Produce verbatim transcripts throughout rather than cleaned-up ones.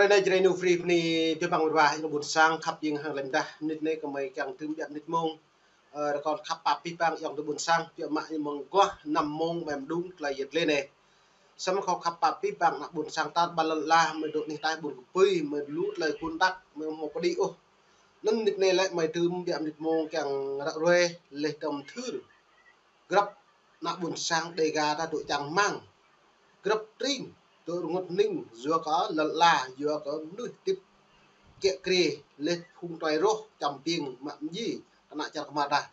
Anai Jrai Nu Free bơni, biă mă mơ̆ng rơwa, ayŏng adơi ƀuôn sang, khăp jing hăng lăm dah, mơnit anai kơmơi kiăng tŭ biă mơnit mông, ơ, rơkâo khăp pap abih bang, ayŏng adơi ƀuôn sang, biă mă mơ̆ng guah năm mông, mơ̆ng mơđung, tơlơi yet lĕ anai. Samơ̆ kâo khăp pap abih bang, ană ƀuôn sang ta ƀơi lŏn ala, mơi dŏ anih ataih ƀun kơpui, mơi lu tơlơi kun đăk, mơi hmâo pơđĭ ôh. Anŭn mơnit anai lĕ mơi tŭ biă mơnit mông kiăng ră ruai, leh tơm thưr. Grăp ană ƀuôn sang Dêga ta dŏ čang rơmang. Grăp tring dŏ rơngot hning, yua kơ lŏn ala, yua kơ mơnuih hơdip kiă kriê, leh phung tơlơi rŏh, čăm ƀing, mă mơji, kơ ană čar kơmar ta.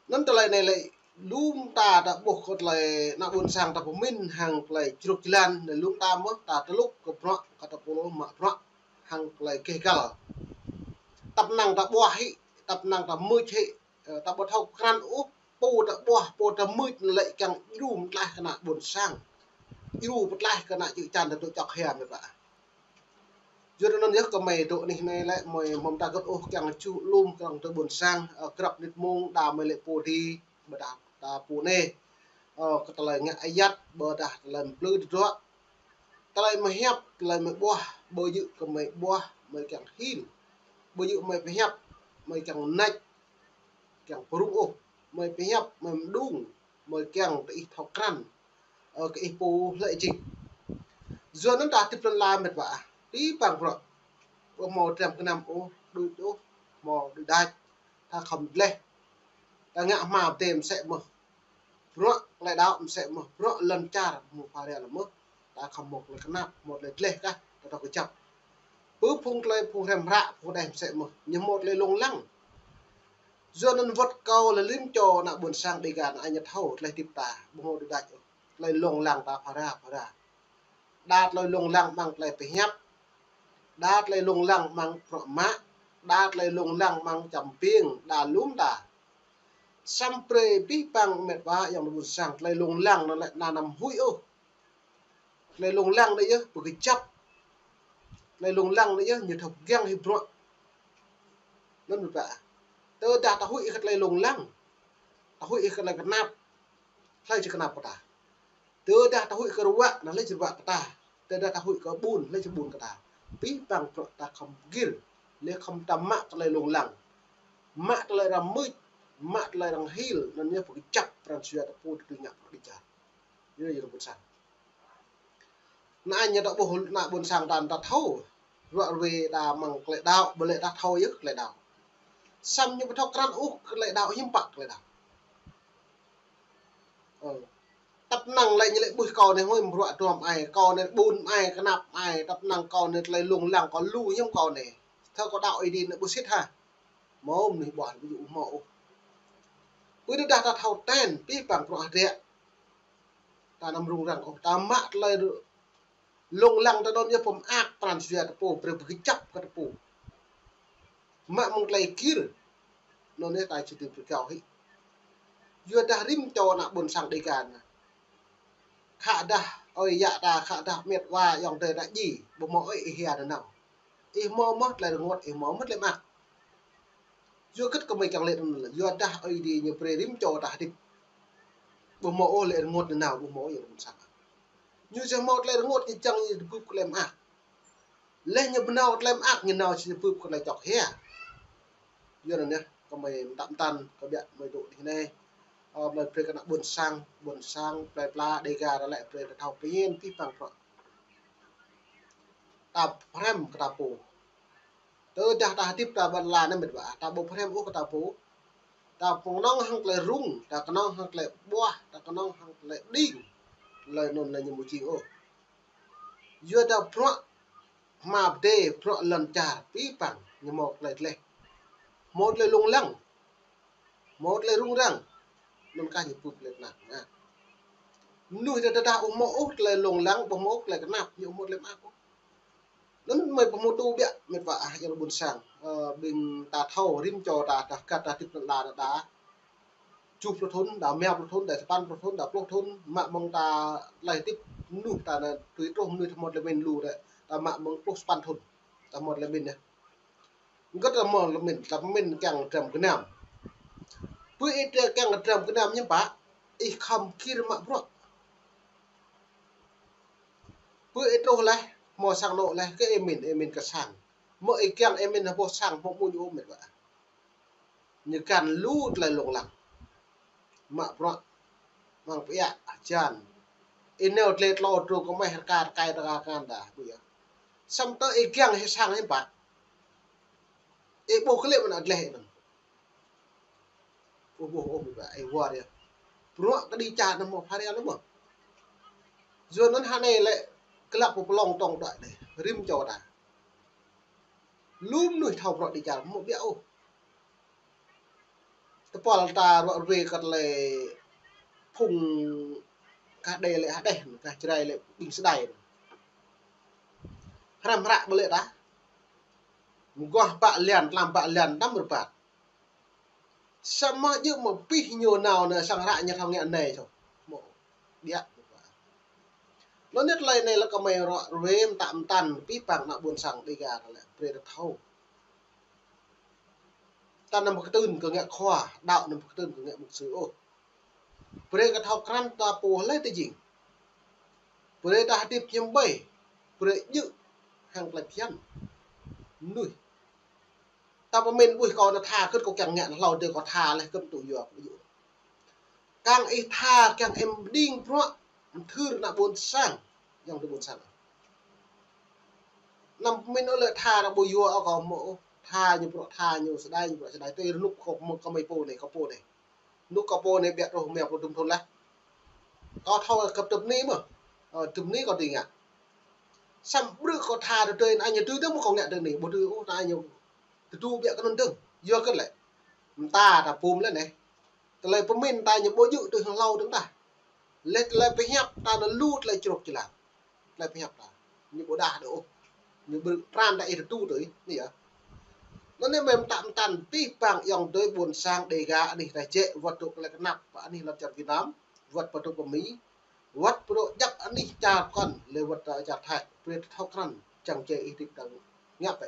Anŭn tơlơi anai lĕ lŏm ta ta ƀuh kơ tơlơi ană ƀuôn sang ta pơmĭn hăng tơlơi čruk jơlan, anai lŏm ta mơ̆ ta tơlŭk kơ bruă, kơ ta pô mă bruă hăng tơlơi gêh găl. Tăp năng ta ƀuah hĭ, tăp năng ta mưč hĭ, ơ, ta ƀu thâo krăn ôh, pô ta ƀuah, pô ta mưč lĕ kiăng djru pơtlaih kơ ană ƀuôn sang. Djru pơtlaih kơ ană čư̆ čan ta dŏ čŏk hia mĕt wa. Yua anŭn yơh kơmơi dŏ anih anai lĕ mơi hmâo mơta gơ̆t ôh kiăng čuh lŏm kơ ayŏng adơi ƀuôn sang, ơ, grăp mơnit mông đa mơi lĕ pô dih, ƀôdah ta pô anai. Ơ, kơ tơlơi ngă ayăt, ƀôdah tơlơi mơplư tơdruă. Tơlơi mơi hiăp, tơlơi mơi ƀuah, ƀu djơ̆ kơmơi ƀuah, mơi kiăng hil. Ƀu djơ̆ mơi pơhiăp, mơi kiăng nač, kiăng pơrŭng ôh. Mơi pơhiăp, mơi mơđung, mơi kiăng tơ ih thâo krăn, ơ, kơ ih pô hlơi jing. Yua anŭn ta hơdip lŏn ala mĕt wa ah. Abih bang bruă. Ƀu hmâo dram gơnam ôh, đuaĭ ôh, hmâo đuaĭ đač. Ta khŏm gleh. Ta ngă hma pơdơi mơsĕ mơ̆. Bruă tơlơi đaŏ mơsĕ mơ̆, bruă lŏn čar hmâo phara lĕ mơ̆, ta khŏm hmâo tơlơi kơnap, hmâo tơlơi gleh kah, ta thâo kơjăp. Pơ phung tơlơi phung hrăm hră, phung đeh mơsĕ mơ̆, ñu hmâo tơlơi lông lăng. Yua anŭn wơ̆t kâo lĕ rĭm čô ană ƀuôn sang Dêga anai ñu thâo tơlơi hơdip ta, ƀu hmâo đuaĭ đač ôh. Tơlơi lông lăng ta phara, phara. Đa tơlơi lông lăng amăng tơlơi pơhiăp. Đa tơlơi lông lăng amăng bruă mă. Đa tơlơi lông lăng amăng čăm ƀing, đa lŏm ta. Samơ̆ brơi abih bang mĕt wa ayŏng adơi ƀuôn sang, tơlơi lông lăng anŭn lĕ anăm huĭ ôh. Tơlơi lông lăng anai yơh pơkơjăp. Tơlơi lông lăng anai yơh ñu thâo pơgang hĭ bruă. Anŭn mĕt wa. Tơdah ta huĭ kơ tơlơi lông lăng, ta huĭ kơ tơlơi kơnap, hlơi či kơnap kơ ta? Tơdah ta huĭ kơ ruă, anŭn hlơi či ruă kơ ta? Tơdah ta huĭ kơ ƀun, hlơi či ƀun kơ ta? Abih bang bruă ta khŏm gir, lĕ khŏm ta mă tơlơi lông lăng. Mă tơlơi arăng mưč, mă tơlơi arăng hil, anŭn yơh pơkơjăp pran jua ta pô tui ngă bruă dêh čar. Yua anŭn yơh ƀuôn sang. Anai ñu ta ƀuh ană ƀuôn sang ta, ta thâo. Ruă ruê ta amăng tơlơi đaŏ, ƀu lĕ ta thâo yơh tơlơi đaŏ. Samơ̆ ñu ƀu thâo krăn ôh tơlơi đaŏ, hiư̆m pă tơlơi đaŏ. Ơ. Tăp năng lĕ ñu lĕ ƀuh kâo anai hmâo bruă duăm ai, kâo anai ƀun ai, kơnap ai, tăp năng kâo anai tơlơi lông lăng kâo lu hiư̆m kâo anai. Thâo kâo đaŏ Ơi Adai anai ƀu sĭt hă. Hmâo mơnuih ƀuah ƀu djơ̆ hmâo ôh. Pơ tơdah ta thâo ten, abih bang bruă hơdră. Ta anăm rŭng răng ôh, ta mă tơlơi lông lăng ta anŭn yơh pơmơak pran jua ta pô, brơi pơkơjăp kơ ta pô. Mă mơ̆ng tơlơi gir, anŭn yơh ta či tui pơkơjăp hĭ. Yua dah rĭm čô ană ƀuôn sang Dêga anai. Khă dah ơi yă ta, khă dah mĕt wa ayŏng adơi ta djai, ƀu hmâo ơi ih hia nanao. Ih hmâo mơ̆ tơlơi rơngot, ih hmâo mơ̆ tơlơi mơak. Yua hơget kơmơi kiăng lĕ anŭn lĕ, yua dah Ơi Adai ñu brơi rĭm čô ta hơdip. Ƀu hmâo ôh lĕ rơngot nanao, ƀu hmâo ôh ayŏng adơi ƀuôn sang. Ñu či hmâo tơlơi rơngot ñu čang ñu tơpưp kơ tơlơi mơak. Leh ñu ƀu nao tơlơi mơak, ñu nao či tơpưp kơ tơlơi čŏk hia. Yua anŭn yơh, kơmơi mơtă mơtăn, kơ biă mơi dŏ anih anai. Ơ, mơi brơi kơ ană ƀuôn sang, ƀuôn sang, plơi pla, Dêga ta lĕ brơi ta thâo pơmĭn abih bang bruă. Ta pơhrăm kơ ta pô. Tơdah ta hơdip ta ƀơi lŏn ala anai mĕt wa, ta ƀu pơhrăm ôh kơ ta pô. Ta kơnơ̆ng hăng tơlơi rŭng, ta kơnơ̆ng hăng tơlơi ƀuah, ta kơnơ̆ng hăng tơlơi đing. Tơlơi anŭn lĕ ñu ƀu jing ôh. Yua dah bruă hma pơdai, bruă lŏn čar, abih bang, ñu hmâo tơlơi gleh. Hmâo tơlơi lông lăng. Hmâo tơlơi rŭng răng. Anŭn kah ñu tơpưp tơlơi kơnap. Mơnuih ta tơdah ƀu hmâo ôh tơlơi lông lăng, ƀu hmâo ôh tơlơi kơnap, ñu ƀu hmâo tơlơi mơak ôh. Anŭn mơi pơhmutu biă mĕt wa ah ayŏng adơi ƀuôn sang. Ơ, ƀing ta thâo rĭm čô ta, ta hơget ta hơdip lŏn ala anai đa tơjuh pluh thŭn, đa rơma pluh thŭn, đa sapăn pluh thŭn, đa pluh thŭn, mă mơ̆ng ta tơlơi hơdip mơnuih ta anai, tui truh mơnuih ta hmâo tơlơi pơmĭn lu anai, ta mă mơ̆ng pluh sapăn thŭn, ta hmâo tơlơi pơmĭn anai. Hơget ta hmâo tơlơi pơmĭn, ta pơmĭn kiăng dram gơnam. Pơ ih kiăng dram gơnam hiư̆m pă, ih khŏm gir mă bruă. Pơ ih truh leh, Hmâo sang anŏ laih kơ ih mĭn, ih mĭn kơ sang. Mơ̆ ih kiăng ih mĭn hơpô sang hmâo mơ̆ ñu ôh mĭn wă. Ñu găn lu tơlơi lông lăng. Mă bruă, mơ̆ng pơiă, hơjan. Ih nao tơlơi tlô truh kơ mơ̆ rơka rơkai rơka kan dah, ƀu yơh. Samơ̆ tơ ih kiăng hĭ sang hĭ pă. Ih ƀuh kơ lĕ mơ̆n adleh ih anŭn. Ƀuh ƀuh ôh mĭn wă, ih wơr yơh. Bruă kơđi čar anŭn hmâo phara lĕ mơ̆. Yua anŭn hơnai lĕ klăp pơ plông tông đuaĭ đeh, rĭm čô ta. Lu mơnuih thâo bruă kơđi čar hmâo biă ôh. Tơpul ta ruă ruê kơ tơlơi phung kah Đê lĕ hơđeh, kah Jrai lĕ ƀing Sơđai. Hrăm hră ƀơi lĕ ta. Mơguah pă liăn, tlam pă liăn, năm rơbat. Samơ̆ djơ̆ mơ̆ pih ñu nao nao sang hră ñu thâo ngă anai čô. Mơ̆ biă. Anŭn anai tơlơi anai lĕ kơmơi ruă ruê mơtă mơtăn pih păng ană ƀôn sang Đêga lĕ brơi ta thâo. Ta anăm pơkơtưn kơ ngă khua, đaŏ anăm pơkơtưn kơ ngă mục sư ôh. Brơi kơ thâo krăn ta pô hlơi tơ jing. Brơi ta hơdip hiam ƀai. Brơi djơ̆ hăng tơlơi phiăn. Mơnuih. Ta pơmĭn ƀuh kâo anai tha kơt kâo kiăng ngă hlâo dêh kâo tha laih kơt tŭ yua kơ djơ̆. Kiăng ih tha, kiăng ih pơđing bruă, mơthưr ană ƀôn sang, yŏng tơ ƀôn sang. Anăm pơmĭn ôh lĕ tha ană ƀu yua ôh kâo mơ̆ ôh, tha ñu bruă tha ñu, Sơđai ñu bruă Sơđai, tơ rơnŭk kâo mơ̆ kơmơi pô anai, kâo pô anai. Rơnŭk kâo pô anai biă truh mơ̆ pô dŭm thun laih. Kâo thâo kơ tơp anai mơ̆, ơ, tơp anai kâo tui ngă. Samơ̆ brơi kâo tha tơdơi anai ñu tui tơ mơ̆ kâo ngă tơ anai, ƀu tui ôh, anai ñu tơdu biă kơ anŭn dơ̆ng, yua kơ lĕ. Mơta ta pum lĕ anai. Tơlơi pơmĭn ta ñu ƀu djơ̆ tui hăng hlâo dơ̆ng tah. Laih tơlơi pơhiăp ta anŭn lu tơlơi čruk čơlang. Tơlơi pơhiăp ta. Ñu ƀu đah đôč ôh. Ñu ƀu pran ta ih tơdu tui, anai yơh. Anŭn anai mơ̆ mơtă mơtăn pih păng yŏng adơi ƀôn sang Đêga anih ta jĕ wơ̆t tŭ tơlơi kơnăp anih lŏn čar Việt Nam, wơ̆t pơtŭ pơ Mi, wơ̆t pơdŏ djăp anih čar kŏn, lĕ wơ̆t, ơ, čar Thái, brơi ta thâo krăn, čang čê ih hơdip ta ngă pĕ.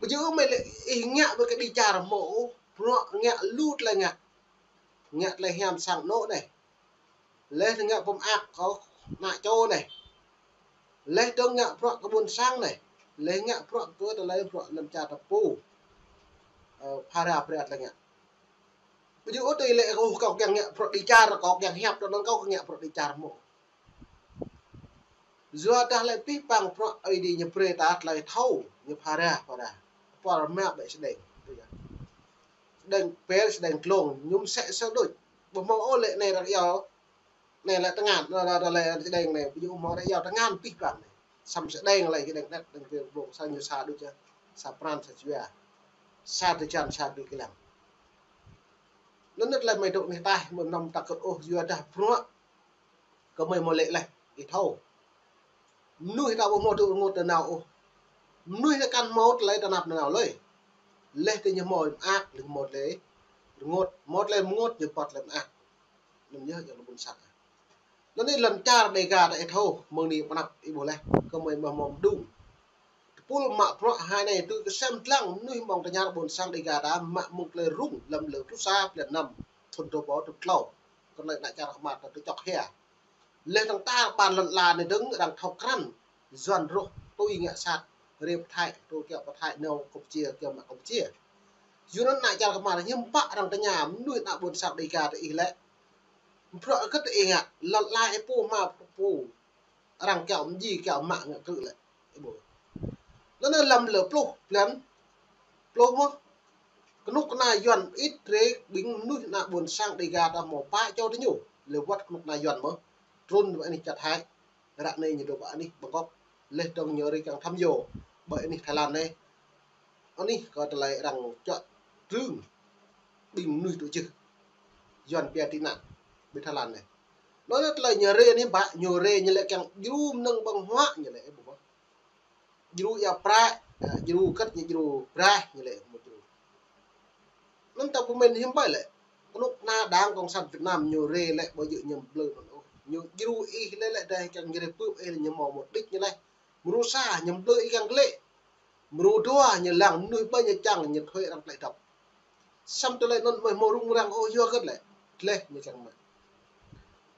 Ƀu djơ̆ mơ̆ lĕ ih ngă ƀơi kơđi čar hmâo ôh, bruă ngă lu tơlơi ngă. Ngă tơlơi hiam sang anŏ anai. Laih ngă pơmơak kơ ană čô anai. Laih dơ̆ng ngă bruă kơ ƀôn sang anai. Laih ngă bruă kơ tơlơi bruă lŏn čar ta pô. Ơ, phara phara tơlơi ngă. Ƀu djơ̆ ôh tui lĕ kâo, kâo kiăng ngă bruă kơđi čar, kâo kiăng hiăp tơ anŭn kâo kiăng ngă bruă kơđi čar mơ̆. Yua dah lĕ pih păng bruă Ơi Adai ñu brơi ta tơlơi thâo, ñu phara, phara. Pơr mă ƀĕ Sơđeng. Sơđeng pel, Sơđeng glông, ñu mơsĕ sơ đôč. Ƀu hmâo ôh lĕ anai arăng iâu, anai lĕ tơngan, anai, anai, anai lĕ Sơđeng anai, ƀu djơ̆ hmâo arăng iâu tơngan pih păng anai. Samơ̆ Sơđeng lĕ Sơđeng đĕt, Sơđeng pel glông, sa ñu sa đôč yơh, sa pran, sa jua. Sa tơjan, sa tui kilang. Anŭn anai tơlơi mơi dŏ anih taih, mơi anăm ta kơt ôh, yua dah bruă kơmơi hmâo lĕ laih, ih thâo. Mơnuih ta ƀu hmâo tŭ rơngot nanao ôh. Mơnuih ta kăn hmâo tơlơi tơnap nanao lơi. Laih tơ ñu hmâo mơak, laih hmâo tơlơi rơngot, hmâo tơlơi rơngot ñu pơ̆t tơlơi mơak. Anŭn yơh yŏng tơ ƀôn sang. Anŭn anai lŏn čar Đêga ta ih thâo, mơ̆ng anai pơ anăp ih ƀuh laih, kơmơi mơ̆ hmâo mơđung. Tơpul mă bruă hơnai tui kơsem dlăng mơnuih mơ̆ng tơñar ƀôn sang Đêga ta mă mơ̆ng tơlơi rŭng lăm lơ pluh sa blan năm thun dua rơbâo dua pluh klâo. Kơnơ̆ng ană čar kơmar ta tui čŏk hia. Laih dơ̆ng tar ƀar lŏn ala anai dơ̆ng arăng thâo krăn Yuan rŏh tui ngă sat, rai pơ Thái, tui kiaŏ pơ Thái, nao Kampuchia, kiaŏ mă Kampuchia. Yua anŭn ană čar kơmar hiư̆m pă arăng tơña mơnuih ană ƀôn sang Đêga ta ih lĕ. Bruă hơget ih ngă, lŏn ala ih pô hma pô. Arăng kiaŏ mơji kiaŏ mă ngă krư̆ lĕ. Ih ƀuh. Anŭn anai lăm lơ pluh blan, pluh mơ̆. Kơnuk kơna Yuan ĭt rai ƀing mơnuih ană ƀôn sang Đêga ta hmâo pă čô tơ ñu. Lĕ wơ̆t kơnuk kơna Yuan mơ̆. Trŭn ƀơi anih čar Thái. Ră anai ñu dŏ ƀơi anih Bangkok. Laih dơ̆ng ñu rai kiăng thăm yô ƀơi anih Thái Lan anai. Anih kơ tơlơi arăng čuă trưng ƀing mơnuih tŭ jưh Yuan pia tị nạn ƀơi Thái Lan anai. Anŭn anai tơlơi ñu rai anai ƀă, ñu rai ñu lĕ kiăng djru mơnơ̆ng ƀơ̆ng huă ñu lĕ, ih ƀuh ƀă. Djru ia prăk, ơ, djru kơ̆t ñu djru braih ñu lĕ, mơ̆ djru. Anŭn ta pơmĭn hiư̆m pă lĕ. Kơnuk kơna Đảng Cộng sản Việt Nam ñu rai lĕ ƀu djơ̆ ñu blơi anŭn ôh. Ñu djru ih lĕ lĕ dah kiăng ñu rai pưp ih lĕ ñu hmâo mục đích ñu laih. Mrô sa ñu blơi ih kiăng glaĭ. Mrô dua ñu lăng mơnuih ƀơi ñu čang ñu thuê arăng tơlơi dŏ. Samơ̆ tơlơi anŭn mơi hmâo rŭng răng ôh yua hơget lĕ. Tơlơi ñu čang mă.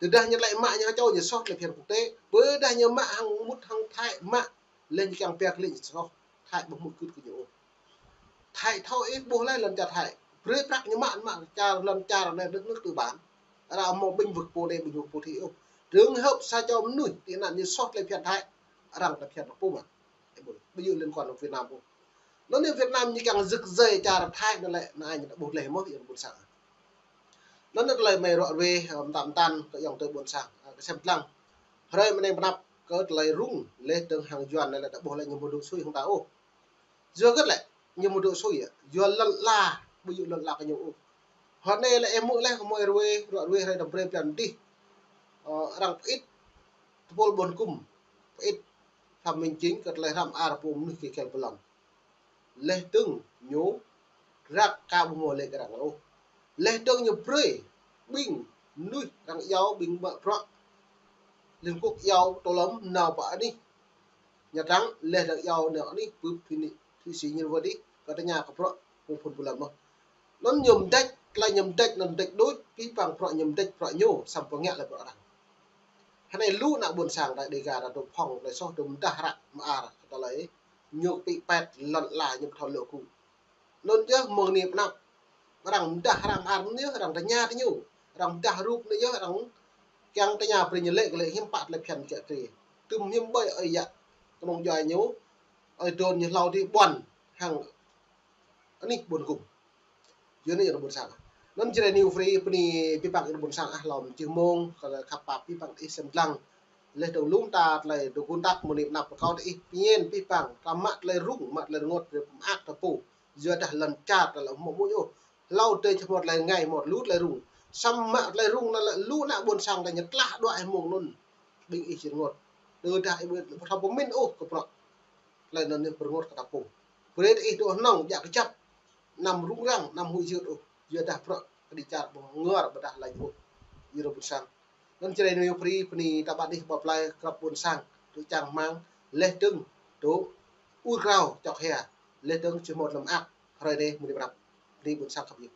Tơdah ñu lĕ mă ñu čô ñu soh tơlơi phiăn quốc tế, ƀôdah ñu mă hăng mŭt hăng Thái mă, lĕ ñu kiăng pia kơ lĕ ñu soh, Thái ƀu hmư̆ kưt kơ ñu ôh. Thái thâo ih ƀuh lĕ lŏn čar Thái. Brơi prăk ñu mă, mă čar lŏn čar anai đất nước tư bản. Arăng hmâo bênh vực pô anai, bênh vực pô thi ôh. Trường hợp sa čô mơnuih tị nạn ñu soh tơlơi phiăn Thái, arăng tơlơi phiăn pô mă. Ƀu djơ̆ liên quan Việt Nam ôh. Anŭn yơh Việt Nam ñu kiăng rơ̆k rơ̆i čar Thái anŭn lĕ, anai ñu ƀuh lĕ mơ̆ yơh ƀôn sang. Anŭn yơh tơlơi mơi ruă ruê, ơ, mơtam mơtam kơ ayŏng adơi ƀôn sang, ơ, kơsem lăng. Hrơi mơnai pơnăp kơ tơlơi rŭng, lĕ dơ̆ng hăng Yuan anai lĕ ƀuh lĕ ñu ƀu dŏ sui hăng ta ôh. Yua hơget lĕ ñu ƀu dŏ sui, yua lŏn ala, ƀu djơ̆ lŏn ala kơ ñu ôh. Hơnai lĕ ih hmư̆ lĕ kơ mơi ruê, ruă ruê hrơi đăm brơi blan dih. Ơ, arăng pơit tơpul ƀôn hgŭm, pơit Phạm Minh Chính kơ tơlơi hrăm ar pô mơnuih kơ kơl pơlŏn. Lĕ dơ̆ng ñu răk ka ƀu hmâo lĕ kơ arăng ôh. Lĕ dơ̆ng ñu brơi ƀing mơnuih arăng iâu ƀing mă bruă Liên Quốc iâu tơlơi nao pơ anih. Ñu trăng lĕ arăng iâu nao anih bưp Thụy Sĩ ñu wơ̆t dih kơ tơña kơ bruă phung phun pơlăm mơ̆. Anŭn ñu mơdĕč, tơlơi ñu mơdĕč, anŭn mơdĕč đôč, pih pang bruă ñu mơdĕč bruă ñu, samơ̆ pơngă lĕ bruă arăng. Hơnai lu ană ƀôn sang Dega ta dŏ phŏng, tơlơi soh dŏ mơdah răk mơar, kơ tơlơi ñu pĭ pĕt lŏn ala ñu pơthâo lŏ kơ. Anŭn yơh mơ̆ng anai pơnăp. Arăng mơdah hrăm ar anŭn yơh, arăng tơña tơ ñu. Arăng mơdah rup anŭn yơh, arăng kiăng tơña brơi ñu lĕ kơ lĕ hiư̆m pă tơlơi phiăn kiă kriê. Tơm hiư̆m ƀơi ơi yă, kơnơ̆ng djuai ñu, ơi dôn ñu hlâo dih ƀuăn, hăng anih ƀôn hgŭm. Yua anai yơh ƀôn sang. Anŭn Jrai New Free bơni pih pang ih ƀôn sang ah lŏm čih mông, kơ khăp pap pih pang ih sem lăng. Lĕ dơ̆ng lŭm ta tơlơi dŏ gun tăk mơ̆ng anai pơnăp pơkâo ih pơñen pih pang, ta mă tơlơi rŭng, mă tơlơi rơngot, brơi pơmơak ta pô. Yua dah lŏn čar ta lĕ hmâo mơ̆ ôh. Hlâo dêh hmâo tơlơi rơngai, hmâo lu tơlơi rŭng. Samơ̆ mă tơlơi rŭng anŭn lĕ lu ană ƀôn sang ta ñu tlah đuaĭ mơ̆ng anŭn. Ƀing ih či rơngot. Tơdah ih ƀu thâo pơmĭn ôh kơ bruă. Tơlơi anŭn ñu pơrơngot kơ ta pô. Brơi ih dŏ hơnơ̆ng djă kơjăp. Anăm rŭng răng, anăm huĭ hyưt ôh. Yua dah bruă kơđi čar ƀu ngor ƀôdah laĭ ôh. Yua ƀôn sang. Anŭn Jrai New Free bơni ta ƀă anih ƀă plơi krăp ƀôn sang, tŭ čang hmang, lĕ dơ̆ng dŏ ur krao čŏk hia, lĕ dơ̆ng či hmâo tơlơi mơak, hrơi anai mơ̆ng anai pơnăp, bơni ƀôn sang khăp yơh.